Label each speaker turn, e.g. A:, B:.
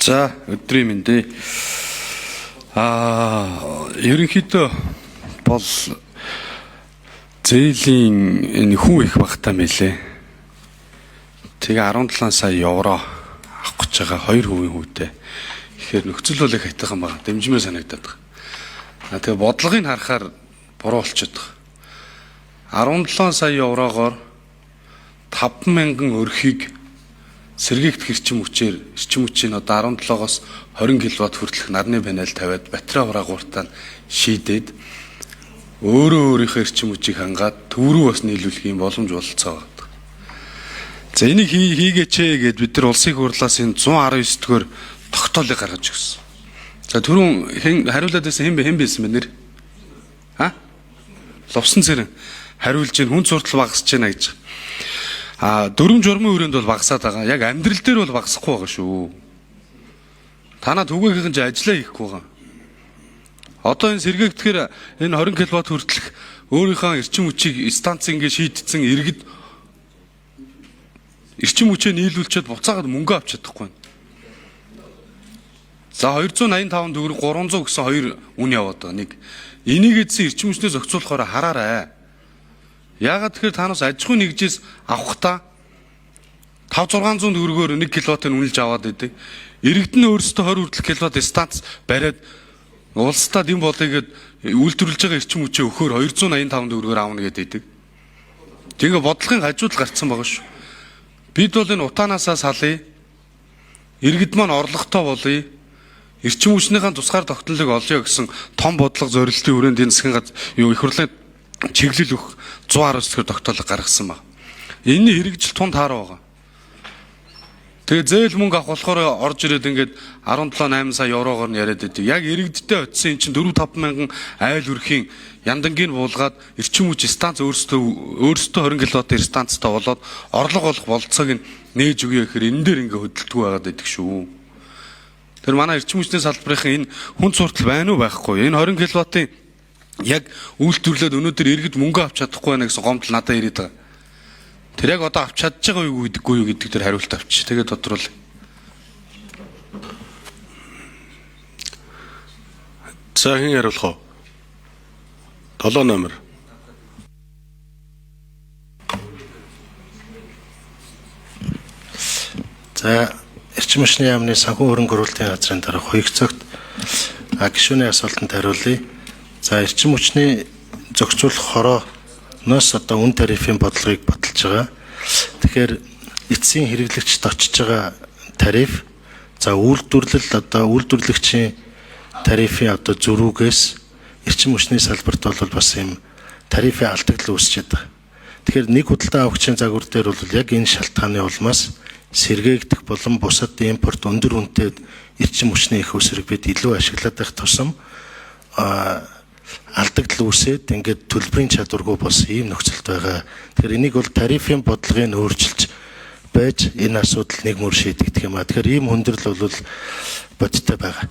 A: За, өдрийн мэнд ээ. Ерөнхийдөө бол зээлийн энэ хүн их багтаа мэлээ. Тэгээ 17 сая евро авах гэж байгаа 2% хүүтэй. Тэгэхээр нөхцөл бол их хайтхан байгаа. Дэмжмээр санагдаад байгаа. Тэгээ бодлогыг харахаар буруу болчиход байгаа. 17 сая еврогоор 5,000 өрхийг сэргээгдэх эрчим хүчээр эрчим хүчийн одоо 17-оос 20 кВт хүртэлх нарны панел тавиад батарей хураагууртаа шийдээд өөрөө өөрийнхөө эрчим хүчийг хангаад төв рүү бас нийлүүлэх юм боломж бололцоо байна. За, энийг хийгээч гээд бид нар улсын хурлаас энэ 119 дугаар тогтоолыг гаргаж өгсөн. За, түрүүн хэн хариулаад байсан, хэн байсан бэ нэр? А? Лувсан Цэрэн хариулж гин хүн суртал багасч байна гэж. Дүрэм журмын хүрээнд бол багасаад байгаа. Яг амьдрал дээр бол багасахгүй байгаа шүү. Танаа түгээгийнхэн ч ажиллаа хийхгүй байгаа. Одоо энэ сэргээгдэхээр энэ 20 кВт хүртэлх өөрийнхөө эрчим хүчийг станц ингэ шийдсэн иргэд эрчим хүчээ нийлүүлчихэд буцаагаад мөнгө авч чадахгүй байна. За, 285 төгрөг 300 гэсэн хоёр үн яваад байгаа. Нэг энийг эдсэн эрчим хүчнээ зохицуулахаар хараарай. Яагаад тэгэхээр танаас аж ахуйн нэгжээс авахдаа 5 600 төгрөгөөр 1 кВт-ыг үнэлж аваад идэг. Иргэд нь өөрсдөө 20 хүртэлх кВт станц бариад улсдаа дэм болъё гэд үйлдвэрлэж байгаа эрчим хүчээ өхөөр 285 төгрөгөөр авна гэдэг идэг. Тэгээ бодлогын хажууд л гарцсан байгаа шүү. Бид бол энэ утаанаасаа салъя. Иргэд маань орлоготой болъё. Эрчим хүчнийхээ тусгаар тогтнолыг олъё гэсэн том бодлого зорилтын хүрээнд энэ засгийн газар юу их хурлын чиглэл өгөх 119 дэх тогтоолыг гаргасан баг. Энэний хэрэгжил тун таараа байгаа. Тэгээ зээл мөнгө авах болохоор орж ирээд ингээд 17 8 сая еврогоор нь яриад байдаг. Яг иргэдтэй очисон эн чинь 4 5 мянган айл өрхийн яндангийн буулгаад эрчим хүч станц өөрсдөө 20 кВт станцтай болоод орлого олох бололцоог нь нээж өгье гэхээр энэ дээр ингээ хөдөлтгүй байгаад байдаг шүү. Тэр манай эрчим хүчний салбарын энэ хүн суртал байна уу, байхгүй. Энэ 20 кВт-ын яг үйлдвэрлээд өнөөдөр иргэд мөнгө авч чадахгүй байна гэсэн гомдол надад ирээд байгаа. Тэр яг одоо авч чадж байгаа юу гэдэггүй юу гэдэг дээр хариулт авч. Тэгээд тодруул.
B: За, хэн хариулах вэ? 7 номер.
C: За, эрчим хүчний яамны санхүү хөрөнгө оруулалтын газрын дарга Хуйгцогт гишүүний асуултанд хариулъя. За, эрчим хүчний зохицуулах хорооноос одоо үн тарифын бодлогыг баталж байгаа. Тэгэхээр эцсийн хэрэглэгчд очиж байгаа тариф, за, үйлдвэрлэл одоо үйлдвэрлэгчийн тарифын одоо зөрүүгээс эрчим хүчний салбарт бол бас юм тарифын алдагдал үүсчихэд байгаа. Тэгэхээр нэг худалдан авагчийн загвар дээр бол яг энэ шалтгааны улмаас сэргээгдэх болон бусад импорт өндөр үнэтэй эрчим хүчний их усрыг бид илүү ашиглаад байх тусам алдагдал үүсээд ингээд төлбөрийн чадваргүй болсон ийм нөхцөлд байгаа. Тэгэхээр энийг бол тарифын бодлогыг өөрчилж байж энэ асуудал нэг мөр шийдэгдэх юм а. Тэгэхээр ийм хүндрэл бол бодиттой байгаа.